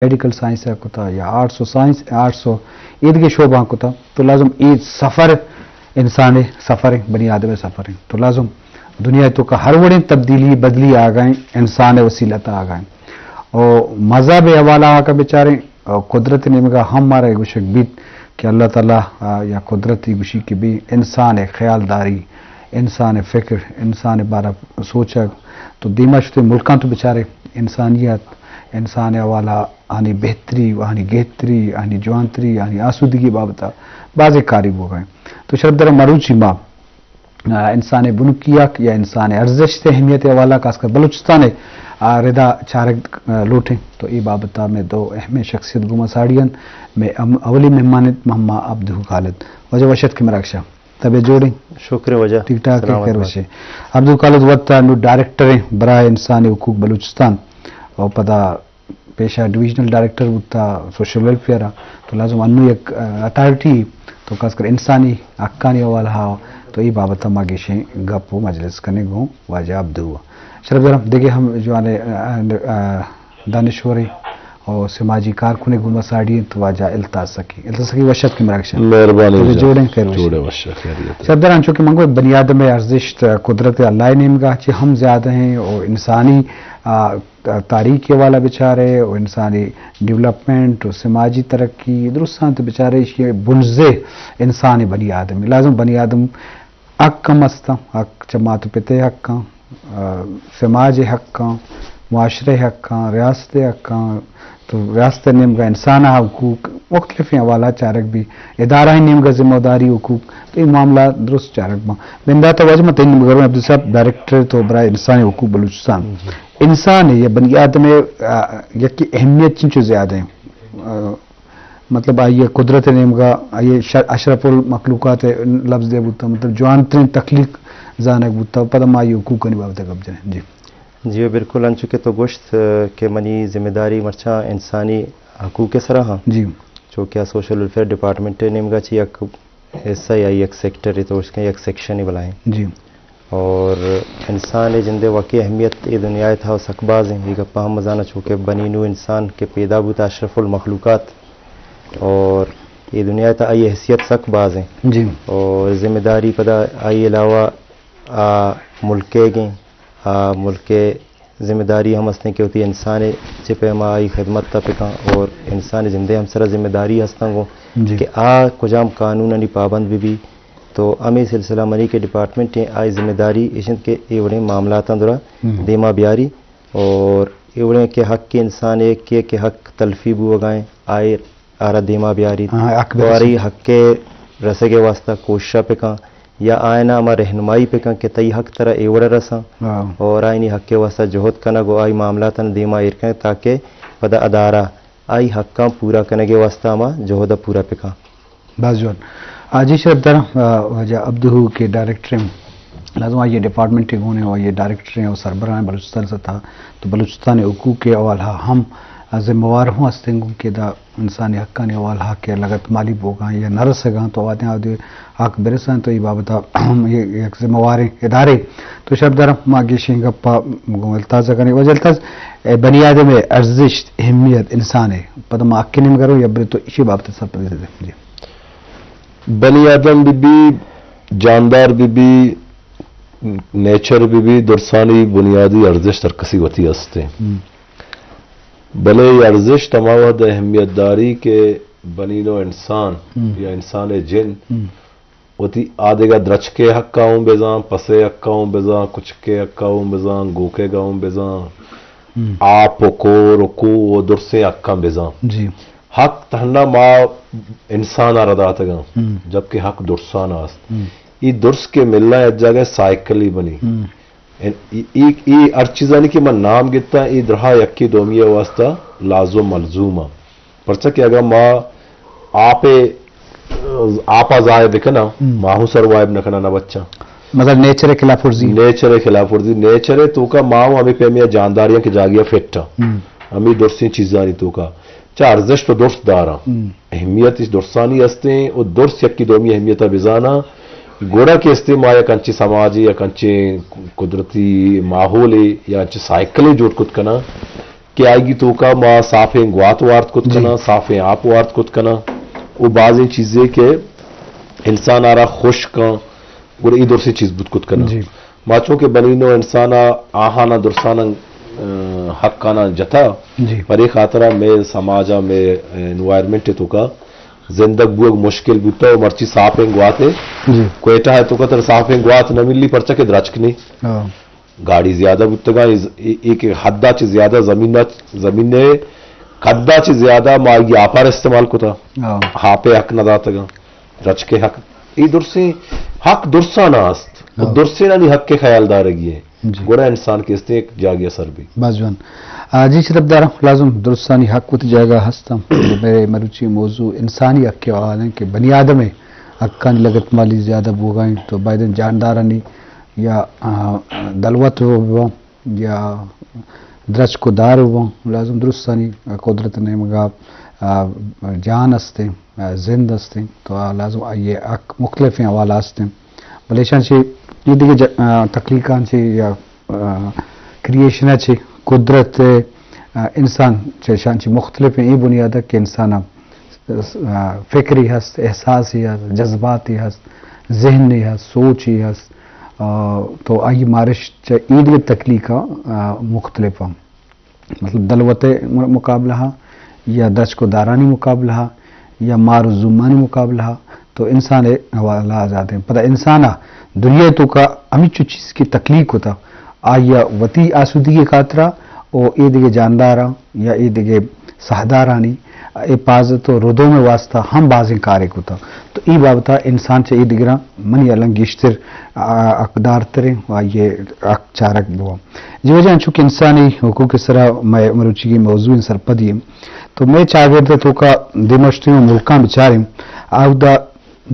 Medical science ءَ کتا یا آرٹس و سائنس، آرٹس و ایدگہ شعباں کتا، تو لازم اے سفر انسان ءِ سفر ایں، بنی آدم ءِ سفر ایں۔ تو لازم دنیا ءِ توکا ہر وڑیں تبدیلی، بدلی آگا ایں، انسان ءِ وسیلت ءَ آگا ایں۔ او مذہب ءِ حوالہ ءَ کہ بچاریں، او قدرت ءِ نیمگا ہم مارا اے گوشگ بیت کہ اللہ تعالیٰ، آ، یا قدرت ءَ گوشی کہ بی انسان ءِ خیالداری، انسان ءِ فکر، انسان ءِ بارہ سوچگ، تو دیما شتے ملکاں تو بچارے انسانیت، انسان ءِ حوالہ آنی بہتری، آنی گہتری، آنی جوانتری، آنی آسودگی بابت ءَ بازیں کاری بوگا ایں۔ تو شرف دارا مروچی ما، آ، انسان ءِ بنکی حق یا انسان ءِ ارزشت ءِ اہمیت ءِ حوالہ خاص کر بلوچستان ءِ، آ، ردا چارگ، آ، لوٹیں۔ تو اے بابت ءَ مئے دو اہمیں شخصیت گوما ساڑی انت۔ مئے ام-، اولی مہمان انت محمد عبدو خالد۔ واجہ وش اتکے مراگش ءَ۔ طبیعت جوڑ ایں؟ شکر واجہ۔ ٹھیک ٹھاک ایں، سلامت خیر بات۔ وش ایں۔ عبدو خالد وت نوں ڈائریکٹر ایں برائے انسانی حقوق بلوچستان اور پدا پیشہ ڈویژنل ڈائریکٹر بوتا سوشل ویلفیئر ءَ، تو لازم انوں یک، آ، اتھارٹی تو خاص کر انسانی حقانی حوالہ ءَ، تو اے بابت ءَ ما گیشیں گپ و مجلس کنیں گوں واجہ عبدو ءَ۔ شرف دارم دگہ ہم جوان، آ، آ، دانشورے اور سماجی کارکنے گوں ما ساڑی انت واجہ الطاف سخی۔ الطاف سخی وش اتکے مراگش ءَ۔ مہربانی تو واجہ۔ جوڑ ایں، خیر وش۔ جوڑ ایں وش، خیریت۔ شرف دارم چونکہ من گوں بنی آدم ءِ ارزشت قدرت اللہ ءِ نیمگا چہ ہم زیادہ ایں اور انسانی، آ، تاریخ ءِ حوالہ بچارے و انسانی ڈیولپمنٹ و سماجی ترقی درستاں تو بچارے ایشی بنزہ انسان بنی آدم۔ لازم بنی آدم حق ہم استاں، حق چہ مات و پت ءِ حقاں، آ، سماج ءِ حقاں، معاشرہ ءِ حقاں، ریاست ءِ حقاں، تو ریاست ءِ نیمگا انسان ءِ حقوق مختلفیں حوالہ چارگ بی، ادارہ ءِ نیمگا ذمہ داری حقوق، تو اے معاملہ درست چارگ باں۔ بندات ءَ واجہ من تئی نیمگا رواں عبدو صاحب، ڈائریکٹر تو برائے انسانی حقوق بلوچستان۔ جی۔ انسان ءِ یا بنی آدم ءِ، آ، یکی اہمیت چنچو زیادہ ایں؟ آ، مطلب آئی ءِ قدرت ءِ نیمگا آئی ءِ ش-، اشرف المخلوقات ءِ لفظ دے بوتا، مطلب جوانتریں تخلیق زانگ بوتا، پدا ما آئی ءِ حقوقانی بابت ءَ گپ جنیں۔ جی۔ جی بالکل، انچو کہ تو گوشت، آ، کہ منی ذمہ داری مرچاں انسانی حقوق ءِ سرا ہاں۔ جی۔ چونکہ آ سوشل ویلفیئر ڈپارٹمنٹ ءِ نیمگا چہ یک حصہ یا یک سیکٹر ءِ تو اشکن یک سیکشن ءِ بلائیں۔ جی۔ اور انسان ءِ جند ءِ واقعی اہمیت اے دنیا ءِ تہا سک باز ایں۔ اے گپا ہم مزاناں چونکہ بنی نوع انسان کہ پیدا بوتا اشرف المخلوقات اور اے دنیا ءِ تہا آئی حیثیت سک باز ایں۔ جی۔ اور ذمہ داری پدا آئی علاوہ آ ملک ءِ گیں، آ ملک ءِ ذمہ داری ہم ہستیں کہ وتی انسان ءِ چہ پیما آئی خدمت ءَ بکن اور انسان ءِ جند ءِ ہم سرا ذمہ داری ہستاں گوں جی۔ کہ آ کجام قانونانی پابند بہ بی۔ تو ہمے سلسلہ منی کہ ڈپارٹمنٹ ایں، آئی ذمہ داری ایش انت کہ اے وڑیں معاملاتاں درا ہم۔ دیما بیاری اور اے وڑیں کہ حق انسان ءِ کہ، کہ حق تلفی بوگا ایں، آئی آرا دیما بیاریت۔ ہاں، حق تو آرا برسیت۔ حق ءِ رسگ ءِ واسطہ کوشش ءَ بکن یا آیانا ہما رہنمائی بکن کہ تئی حق ترا اے وڑ ءَ رساں۔ ہاں۔ اور آئینی حق ءِ واسطہ جہد کنگ و آئی معاملاتاں دیما ایر کنگ تاکہ پدا ادارہ آئی حقاں پورا کنگ ءِ واسطہ ہما جہد ءَ پورا بکن۔ باز جوان۔ آ، جی شرف دارم، آ، واجہ عبدو کہ ڈائریکٹر ایں، لازم آئی ءِ ڈپارٹمنٹ ءِ گون ایں و آئی ءِ ڈائریکٹر ایں و سربراہ ایں بلوچستان ءِ سطح، تو بلوچستان ءِ حقوق ءِ حوالہ ہم، آ، ذمہ وار ہوں ہستیں گوں کہ دا انسانی حقانی حوالہ کہ لگت مالی بوگاں یا نہ رسگاں تو وہدے آ دے حق برساں تو اے بابت ءَ ہم یک ذمہ واریں ادارے۔ تو شرف دارم ما گیشیں گپ ءَ گوں الطاف ءَ کنیں۔ واجہ الطاف، اے بنی آدم ءِ ارزشت، اہمیت، انسان ءِ پدا ما حق ءِ نیمگا روں یا بلے تو ایشی بابت ءَ سرپدی دے۔ جی۔ بنی آدم بہ بی، جاندار بہ بی، نیچر بہ بی، درسانی بنیادی ارزشت ہر کسی وتی ہستیں۔ ہم۔ بلے اے ارزشت ہما وہد اہمیت داری کہ بنی نوع انسان ہم۔ یا انسان ءِ جند ہم۔ وتی آدگہ درچک ءِ حق ءَ اوں بزاں، پس ءِ حق ءَ اوں بزاں، کچک ءِ حق ءَ اوں بزاں، گوکیگ ءَ اوں بزاں، ہم۔ آپ و کور و کوہ و درسیں حقاں بزاں۔ جی۔ حق تہنا ما انسان ءَ را داتگاں، ہم۔ جبکہ حق درسان ءَ است۔ ہم۔ اے درس کہ ملاں یک جاگہ سائیکلی بنی۔ ہم۔ اے، اے، اے ہر چیزانی کہ من نام گتاں، اے درہا یکے دومی ءِ واسطہ لازم ملزوم آں۔ پرچا کہ اگاں ما آپ ءَ، آپ ءَ ضائع بکناں، ہم۔ ما ہوں سروائیو نہ کناں، نہ بچاں۔ مطلب نیچر ءِ خلاف ورزی۔ نیچر ءِ خلاف ورزی۔ نیچر ءِ توکا ما ہوں ہمے پیمیں جانداریاں کہ جاگہے ءَ فٹ آں۔ ہم۔ ہمے درسیں چیزانی توکا۔ چہ ارزشت و درس داراں۔ ہم۔ اہمیت اش درسانی ہستیں و درس یکے دومی اہمیت ءَ بزاناں۔ گڑا کہ ہستیں ما یک انچیں سماجے، یک انچیں قدرتی ماحولے یا انچیں سائیکلے جوڑ کت کناں کہ آئی توکا ما صافیں گوات وارت کت کناں، صافیں آپ وارت کت کناں، و بازیں چیزے کہ انسان آرا خوش کن، گڑا اے درسیں چیز بوت کت کناں۔ جی۔ ما چونکہ بنینو انسان آ آہانا درسانا، آ، حقانا جتا، جی۔ پرے خاطرا مئے سماجا، مئے انوائرمنٹ توکا زندگ بوگ مشکل بوتا و مرچی صافیں گواتے۔ جی۔ کوئٹہ توکا تر صافیں گوات نہ ملی، پرچا کہ درچک نی۔ ہاں۔ گاڑی زیادہ بوتگاں، اے، اے، اے کہ حدا چہ زیادہ زمین، زمین ءِ قدا چہ زیادہ ما آئی آپار استعمال کتا۔ ہاں۔ آپے حق نہ داتگاں، درچکے حق۔ اے درسیں حق درسانا است۔ ہاں۔ درسینانی حق ءِ خیال دارگی ایں۔ جی۔ گڑا انسان کہ استیں یک جاگے سر بی۔ باز جوان۔ آ، جی شرف دارم، لازم درسانی حق وتی جاگہ ہستاں۔ میرے مروچی موضوع انسانی حق ءِ حوالہ ایں کہ بنی آدم ءِ حقانی لگت مالی زیادہ بوگا ایں تو بایدیں جاندارانی یا، آ، دلوت بباں یا درچک و دار بباں، لازم درستانی قدرت نیمگا، آ، جان استیں، آ، زند استیں، تو آ لازم آئی حق مختلفیں حوالہ استیں۔ بلے ایشاں چہ اے دگہ ج-، آ، تخلیقاں چہ یا، آ، کریئیشن چہ قدرت، آ، انسان چہ ایشاں چہ مختلفیں اے بنیاد کہ انسان آ، فکری ہست، احساسی ہست، جذباتی ہست، ذہنی ہست، سوچی ہست، آ، تو آئی مارشت چہ اے دگہ تخلیقاں، آ، مختلف ہم۔ مطلب دلوت ءِ م-، مقابلہ ہا یا درچک و دارانی مقابلہ ہا یا مار و زومانی مقابلہ ہا تو انسان ءِ حوالہ آزاد ہیں۔ پدا انسان ءَ دنیا ءِ توکا ہمیچو چیز کہ تخلیق کتا آئی ءَ وتی آسودگی ءِ خاطرا و اے دگہ جانداراں یا اے دگہ ساہدارانی حفاظت و ردوم ءِ واسطہ ہم بازیں کارے کتا۔ تو اے بابت ءَ انسان چہ اے دگراں منی ہیالاں گیشتر، آ، حقدار تریں و آئی ءِ حق چارگ بواں۔ جی واجہ، انچو کہ انسانی حقوق ءِ سرا مئے مروچیگیں موضوع ایں سرپدی ایں، تو مئے چاگرد ءِ توکا دیمشتیں ملکاں بچاریں، اودا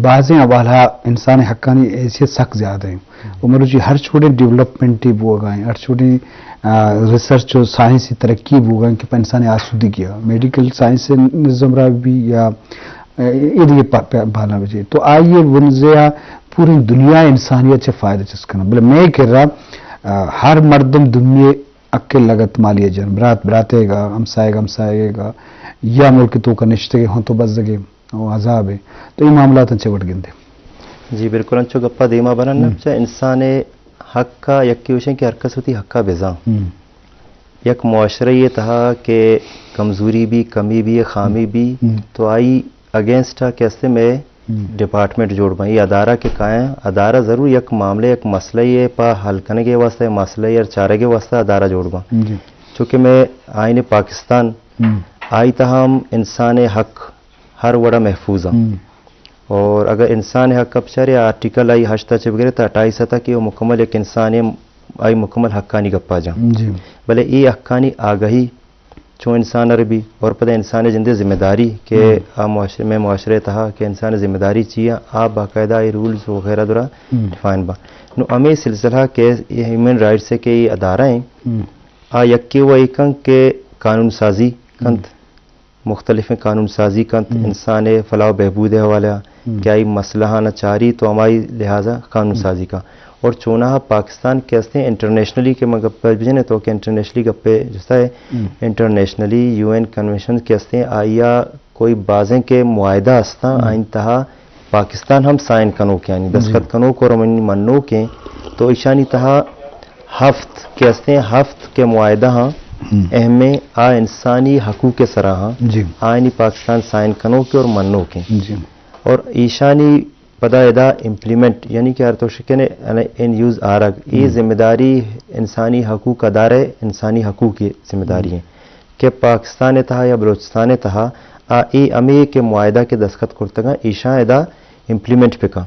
بازیں حوالہ انسانی حقانی حیثیت سک زیادہ ایں۔ و مروچی ہر چوڑیں ڈیولپمنٹے بوگا ایں، ہر چوڑیں، آ، ریسرچ و سائنسی ترقی بوگا ایں کہ پہ انسانی آسودگی ءَ، میڈیکل سائنس نظم را بھی یا، آ، اے دگہ پا-، پا-، بالا بجے۔ تو آئی ءِ بنزے ءَ پوری دنیا انسانیت چہ فائدہ چست کناں۔ بلے مئے کرا، آ، ہر مردم دومی ءِ حق ءِ لگت مالی ءَ جن، برات برات ءِ گا، ہمسائگ ہمسائگ ءِ گا، یا ملک ءِ توکا نشتگ ءُ ہوں تو بزگ ءِ و عذاب ءِ۔ تو اے معاملاتاں چہ وڑ گندے؟ جی بالکل، انچو گپا دیما برن نہ، ہم۔ چہ انسان ءِ حق ءَ یکے وشیں کہ ہر کس وتی حق ءَ بزاں۔ ہم۔ یک معاشرہ ءِ تہا کہ کمزوری بی، کمی بی، خامی بی، ہم۔ تو آئی اگینسٹ ءَ کہ استے مئے ہم۔ ڈپارٹمنٹ جوڑ باں۔ اے ادارہ کہ کایاں، ادارہ ضرور یک معاملے، یک مسئلہ ءِ پہ حل کنگ ءِ واسطہ، مسئلہ ءِ چارگ ءِ واسطہ ادارہ جوڑ باں۔ جی۔ چونکہ مئے آئین پاکستان، ہم۔ آئی تہا ہم انسان ءِ حق ہر وڑا محفوظ ایں۔ ہم۔ اور اگر انسان ءِ حق ءَ بچارے، آرٹیکل آئی ہشت ءَ چہ بگرے تا اٹھائیس ءَ تک کہ وہ مکمل یک انسان ءِ آئی مکمل حقانی گپا جاں۔ جی۔ بلے اے حقانی آگہی چون انسان ءَ بی اور پدا انسان ءِ جندے ذمہ داری کہ ہم۔ آ معاشرے، مئے معاشرے تہا کہ انسان ءِ ذمہ داری چی ایں، آ باقاعدہ اے رولز وغیرہ درا ہم۔ ڈیفائن باں۔ نو ہمے سلسلہ کہ اے ہیومن رائٹس ءِ کہ اے ادارہ ایں، ہم۔ آ یکے و ایکن کہ قانون سازی کنت، ہم۔ مختلفیں قانون سازی کنت، ہم۔ انسان ءِ فلاح و بہبود ءِ حوالہ ءَ ہم۔ کہ آئی مسئلہ آناں چاری تو ہمائی لحاظ ءَ قانون ہم۔ سازی کن۔ اور چوناہا پاکستان کہ استیں انٹرنیشنلی کہ من گپ بجنے تو کہ انٹرنیشنلی گپے جستا ہے، ہم۔ انٹرنیشنلی یو این کنونشن کہ استیں آئی ءَ کوئی بازیں کہ معاہدہ استاں، ہم۔ آئین تہا پاکستان ہم سائن کنوک یعنی جی۔ دستخط کنوک اور منی منوک ایں، تو ایشانی تہا ہفت کہ استیں، ہفت کہ معاہدہ ہاں، ہم۔ اہمیں آ انسانی حقوق ءِ سرا ہاں، جی۔ آئینی پاکستان سائن کنوک اور منوک ایں۔ جی۔ اور ایشانی پدا ادا امپلیمنٹ، یعنی کہ ہر تو شکنے ان یوز آرگ، اے ہم۔ ذمہ داری انسانی حقوق ادارہ انسانی حقوق ءِ ذمہ داری ہم۔ ایں کہ پاکستان ءِ تہا یا بلوچستان ءِ تہا آ اے ہمے کہ معاہدہ کہ دستخط کرتگاں، ایشاں ادا امپلیمنٹ بکن۔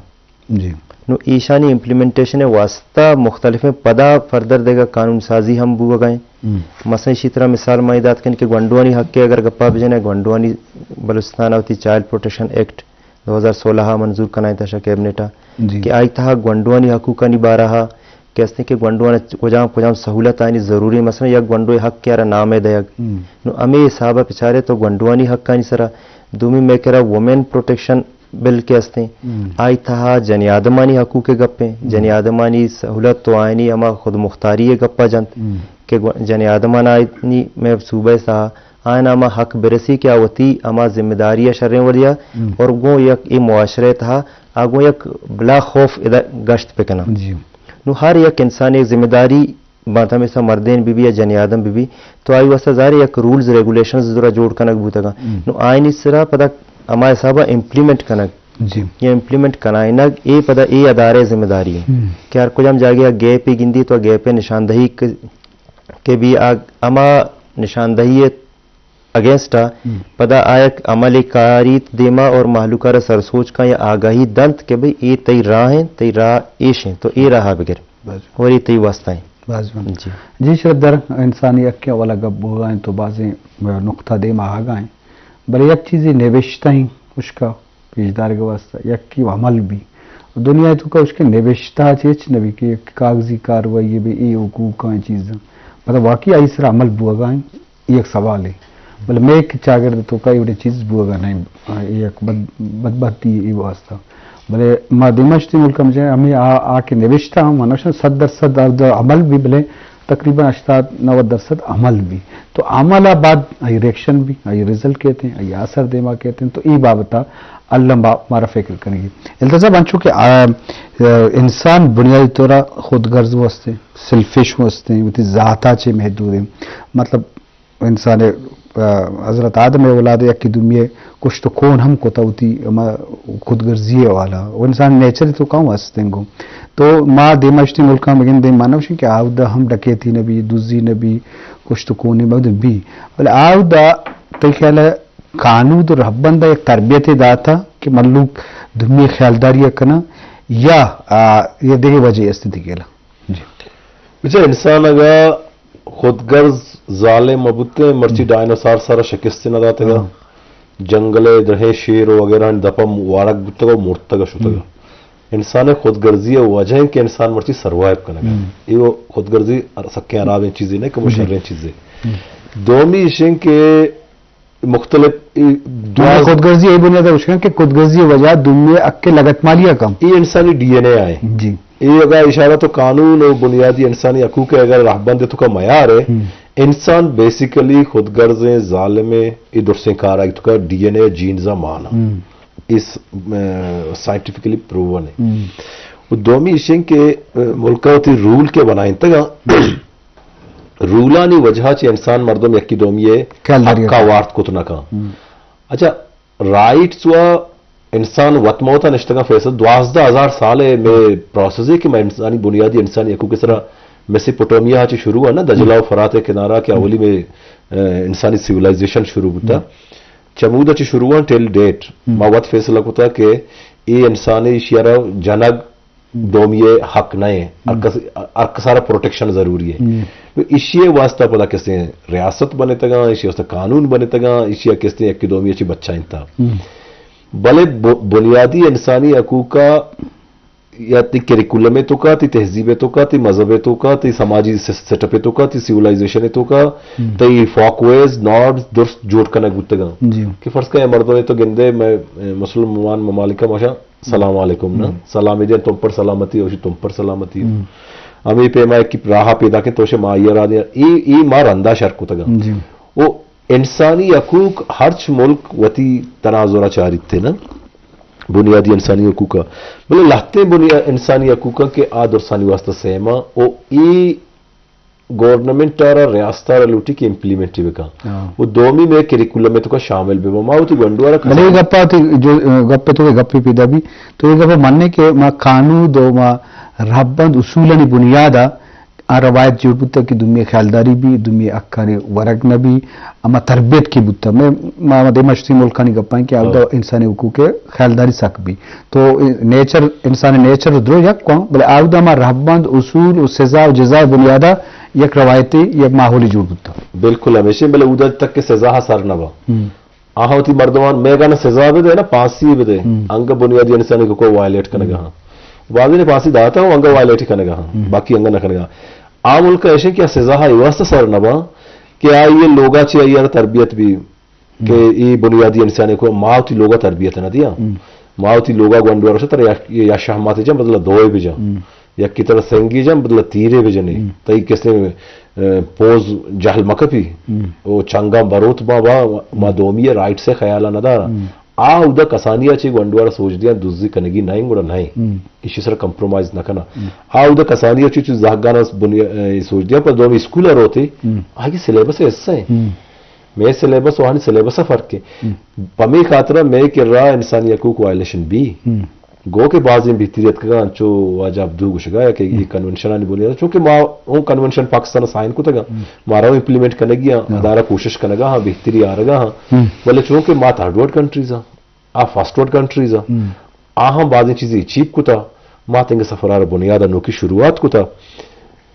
جی۔ نو ایشانی امپلیمنٹیشن ءِ واسطہ مختلفیں پدا فردر دگہ قانون سازی ہم بوگا ایں۔ ہم۔ مثلاً ایشی طرح مثال ما اے دات کن کہ گونڈوانی حق ءِ اگر گپا بجنے، گونڈوانی بلوچستان ءَ وتی چائلڈ پروٹیکشن ایکٹ دو ہزار سولہ ءَ منظور کنائینتا شہ کیبنٹ ءَ جی۔ کہ آئی تہا گونڈوانی حقوقانی بارہ ءَ کہ استیں کہ گونڈوان کجام کجام سہولت آنی ضروری، مثلاً یک گونڈو حق کہ آرا نام ءِ دیگ۔ ہم۔ نو ہمے حساب ءَ بچارے تو گونڈوانی حقانی سرا، دومی مئے کرا وومن پروٹیکشن بل کہ استیں، ہم۔ آئی تہا جنی آدمانی حقوق ءِ گپ ایں، ہم۔ جنی آدمانی سہولت تو آئینی ہما خود مختاری ءِ گپ ءَ جنت۔ ہم۔ کہ گو-، جنی آدمانا آئی مئے صوبہ ءِ ساہ آیانا ہما حق برسی کہ آ وتی ہما ذمہ داری ءَ شریں وڑیا ہم۔ اور گوں یک اے معاشرہ ءِ تہا آ گوں یک بلا خوف ادا گشت بکناں۔ جی۔ نو ہر یک انسان یک ذمہ داری بانت، ہمیشہ مردین بہ بی یا جنی آدم بہ بی، تو آئی واسطہ ظاہر ہے یک رولز ریگولیشنز درا جوڑ کنگ بوتگاں۔ ہم۔ نو آئینی سرا پدا ہما حسابا امپلیمنٹ کنگ۔ جی۔ یا امپلیمنٹ کنائینگ، اے پدا اے ادارے ذمہ داری ہے ہم۔ کہ ہر کجام جاگہ گیپے گندی تو گیپے نشاندہی ک-، کہ بی آ-، ہما نشاندہی اگینسٹ ءَ ہم۔ پدا آ یک عملے کاریت دیما اور مہلوک ءَ را سرسوج کن یا آگاہی دنت کہ بھئی اے تئی راہ انت، تئی راہ ایش انت، تو اے راہ ءَ بگر باز۔ اور اے تئی واسطہ انت۔ باز وانگ۔ جی۔ جی شرفدار، انسانی حق ءِ حوالہ گپ بوگا انت تو بازیں نقطہ دیما آگا انت۔ بلے یک چیزے نبشتہ انت، اشکا پیش دارگ ءِ واسطہ، یکے عمل بی۔ دنیا ءِ توکا اشکے نبشتہ چہ ہچ نہ بی کہ یک کاغذی کاروائی بی، اے حقوقاں چیزاں۔ مطلب واقعی آئی سرا عمل بوگا انت، اے یک سوالے۔ بلے مئے کہ چاگرد ءِ توکا اے وڑیں چیز بوگا نہ انت۔ اے یک بد-، بدبختی اے واسطہ۔ بلے ما دیما شتی ملک ہم جائیں، ہمیں آ، آ کہ نبشتہ ہم، مانا شاید صد درصد ہر دو عمل بی، بلے تقریباً ہشتاد نود درصد عمل بی۔ تو عمل ءَ بعد آئی ریکشن بی، آئی رزلٹ کیت انت، آئی اثر دیما کیت انت، تو اے بابت ءَ الم با-، مارا فکر کنگی۔ التاف صاحب، انچو کہ آ، آ، انسان بنیادی طور ءَ خود غرض و ہستیں، سیلفش و ہستیں، وتی ذات ءَ چہ محدود ہیں۔ مطلب، انسان ءَ، آ، حضرت آدم ءِ اولاد ءَ یکے دومی ءَ کشت و کون ہم کتا وتی ہما خود غرضی ءِ حوالہ۔ و انسان نیچر ءِ توکا ہم ہستیں گوں۔ تو ما دیما اشتی ملکاں بگندیں، ما نہ گوشیں کہ آودا ہم ڈکیتی نہ بی، دزی نہ بی، کشت و کونی مہ بی۔ بلے آودا تئی خیال ءَ کانود و رہبند ءَ یک تربیتے داتا کہ ملوک دومی ءِ خیالداری ءَ کناں یا، آ، یا دگہ وجہ است تئی خیال ءَ؟ جی۔ بچار، انسان اگاں خود غرض ظالم مہ بوتیں، مرچی ہم۔ ڈائنوسار سرا شکست نہ داتگا۔ ہاں۔ جنگل ءِ درہیں شیر و وغیرہ آنی دپا وارگ بوتگا و مرتگا شتگا۔ ہم۔ انسان ءِ خود غرضی ءِ وجہ انت کہ انسان مرچی سروائیو کنگا۔ ہم۔ اے و خود غرضی سکیں حرابیں چیزے نہ، کمو جی۔ شریں چیزے۔ ہم۔ دومی ایش انت کہ مختلف اے دومی دواز- خود غرضی اے بنیاد ءَ گوشگ ءَ کہ خود غرضی ءِ وجہ ءَ دومی ءِ حق ءِ لگتمالی ءَ کم۔ اے انسانی ڈی این اے ءَ ایں۔ جی۔ اے اگاں اشارہ تو قانون و بنیادی انسانی حقوق ءِ اگر رہبند ءِ توکا میار ہے، ہم۔ انسان بیسیکلی خود غرضیں، ظالمیں، اے درسیں کار ءِ توکا ڈی این اے جینز ءَ مان ءَ۔ ہم۔ اس، ا، سائنٹیفکلی پروون ہے۔ ہم۔ و دومی ایش انت کہ، ا، ملک ءَ وتی رول کہ بنائینتگاں، رولانی وجہ ءَ چہ انسان مردم یکی دومی ءِ خیالداری حق ءَ کنت۔ وارت کت نہ کن۔ ہم۔ اچھا، رائٹس و انسان وت مہ وت ءَ نشتگاں فیصلہ، دوازدہ ہزار سال ءِ مئے پروسیس ہے کہ ما انسانی بنیادی انسانی حقوق ءِ سرا میسوپوٹامیا ءَ چہ شروع ہے نا، دجلہ و فرات ءِ کنارا کہ ہم۔ اولی مئے، ا، انسانی سیولائزیشن شروع بوتا۔ ہم۔ چمود ءَ چہ شروع ہے ٹل ڈیٹ۔ ہم۔ ما وت فیصلہ کتا کہ اے انسان ایشی ءَ را جنگ دومی ءِ حق نہ ایں۔ ہر ہم۔ کس، ہر کسارا پروٹیکشن ضروری ہے۔ ہم۔ نو ایشی ءِ واسطہ پدا کسیں ریاست بنتگاں، ایشی ءِ واسطہ قانون بنتگاں، ایشی ءَ کسیں یکی دومی ءَ چہ بچائینتا۔ ہم۔ بلے ب-، بنیادی انسانی حقوق ءَ یا تئی کریکولم ءِ توکا، تئی تہذیب ءِ توکا، تئی مذہب ءِ توکا، تئی سماجی س-، سیٹ اپ ءِ توکا، تئی سیولائزیشن ءِ توکا، ہم۔ تئی فوک ویز، نارمز درست جوڑ کنگ بوتگاں۔ جی۔ کہ فرض کن اے مردم ءَ تو گندے، مئے، اے، مسلمان ممالک ءَ ماشا سلام علیکم نا۔ ہم۔ سلام دے تم پر سلامتی، اوشی تم پر سلامتی۔ ہم۔ ہمے پیما کہ راہ پیدا کن تو شے ما آئی را دے۔ اے، اے ما رندا شر کتگا۔ جی۔ او انسانی حقوق ہرچ ملک وتی تناظر چاریت نا۔ بنیادی انسانی حقوق۔ بلے لہتیں بنیا-، انسانی حقوق کہ آ درسانی واسطہ سیما او اے گورنمنٹ ءَ را ریاست ءَ را لوٹی کہ امپلیمنٹ بکن۔ ہاں۔ و دومی مئے کریکولم ءِ توکا شامل بہ بہ۔ ما وتی گونڈو ءَ را بلے اے گپ ءَ تو، جو، گپ ءِ تو گپے پیدا بی، تو اے گپ ءَ مننے کہ ما قانون و ما رہبند اصولانی بنیاد ءَ آ روایت جوڑ بوتا کہ دومی خیالداری بی، دومی حقانی ورگ نہ بی، اما تربیت کی بوتا۔ مئے، ما، ما دیما شتی ملکانی گپاں کہ آودا ہاں۔ انسانی حقوق ءِ خیالداری سک بی۔ تو نیچر، انسان نیچر درو یک کن، بلے آودا ما رہبند، اصول و سزا و جزا بنیادا یک روایتی، یک ماحولی جوڑ بوتا۔ بالکل ہمیشہ، بلے اودا تک کہ سزا ہا سر نہ با۔ ہم۔ آہاں وتی مردمان میگا نہ سزا بدے نہ پھانسی بدے۔ ہم۔ انگا بنیادی انسانی حقوق وائلیٹ کنگا ہم۔ ہاں۔ بعضی نے پھانسی داتا ہوں، انگا وائلیٹ کنگا ہاں۔ ہم۔ باقی انگا نہ کنگا۔ آ ملک ایشے کہ سزا ہا اے واسطہ سر نہ با کہ آئی لوگا چی آئی تربیت بی۔ کہ ہم۔ اے بنیادی انسانی حقوق ما وتی لوگا تربیت نہ دیا۔ ہم۔ ما وتی لوگا گونڈو ءَ را شتر یا، یا شہمات جا بدل دوئے بجا۔ ہم۔ یکے ترا سنگے جن، بدل تیرے بجنے۔ ہم۔ تئی کسے، ء، پوز جہل مکپی۔ ہم۔ او چنگاں بروت ما، با، ما ہم۔ دومی رائٹ سے خیال نہ دارا۔ ہم۔ آ اودا کسانی ء چہ گونڈوارا سوج دیاں دزی کنگی نہ انت گڑا نہ انت۔ ہم۔ ایشی سرا کمپرومائز نہ کناں۔ ہم۔ آ اودا کسانی ء چہ چہ زہگانا بنی-، ء، سوج دیاں پر دومی اسکول ء روتے۔ ہم۔ آگے سلیبس ء حصہ ہیں۔ ہم۔ مئے سلیبس و آہانی سلیبس ء فرق ہے۔ ہم۔ پمے خاطرا مئے کرا انسانی حقوق وائلیشن بی۔ ہم۔ گو کہ بازیں بہتری اتکگاں، چو واجہ عبدو گوشگا یا کہ اے ہم۔ کنونشنانی بنیاد، چونکہ ما اون کنونشن پاکستان سائن کتگاں، ہم۔ مارا اون امپلیمنٹ کنگی ہاں، ہاں۔ ادارہ کوشش کنگا ہاں، بہتری آرگا ہاں، ہم۔ بلے چونکہ ما تھرڈ ورلڈ کنٹریز ہاں، آ فرسٹ ورلڈ کنٹریز ہاں، ہم۔ آ ہم بازیں چیزیں اچیو کتا، ما تنگ سفرار بنیاد نوکی شروعات کتا،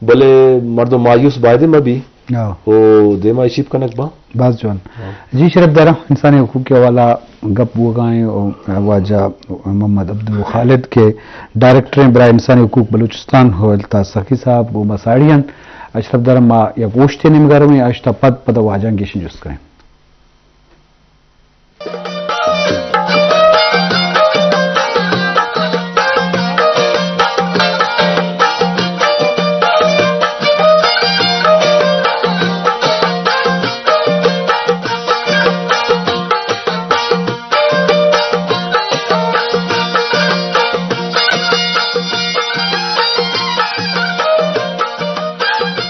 بلے مردم مایوس بایدے مہ بی۔ ہاں۔ او دیما اچیو کنگ با۔ باز جوان۔ ہاں۔ جی شرف دارا، انسانی حقوق کے حوالہ گپ بوگائیں او واجہ محمد عبدو خالد کے ڈائریکٹر ہیں برائے انسانی حقوق بلوچستان ہوئلتا سخی صاحب گو مساڑی ہیں۔ اشرف دارا ما یا گوشتے نمگا رویں، اشتا پد پدا واجہ گیشن جست کریں۔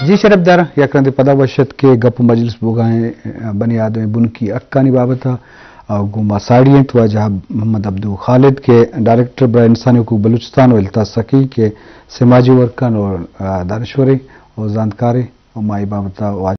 جی شرف دار، یک رندے پدا وش ات کہ گپ و مجلس بوگائیں بنی آدم بنکی حقانی بابت ء گوں ما ساڑی انت واجہ محمد عبدو خالد کہ ڈائریکٹر برائے انسانی حقوق بلوچستان و الطاف سخی کہ سماجی ورکن اور، آ، دانشورے اور زانتکارے اور ما اے بابت ء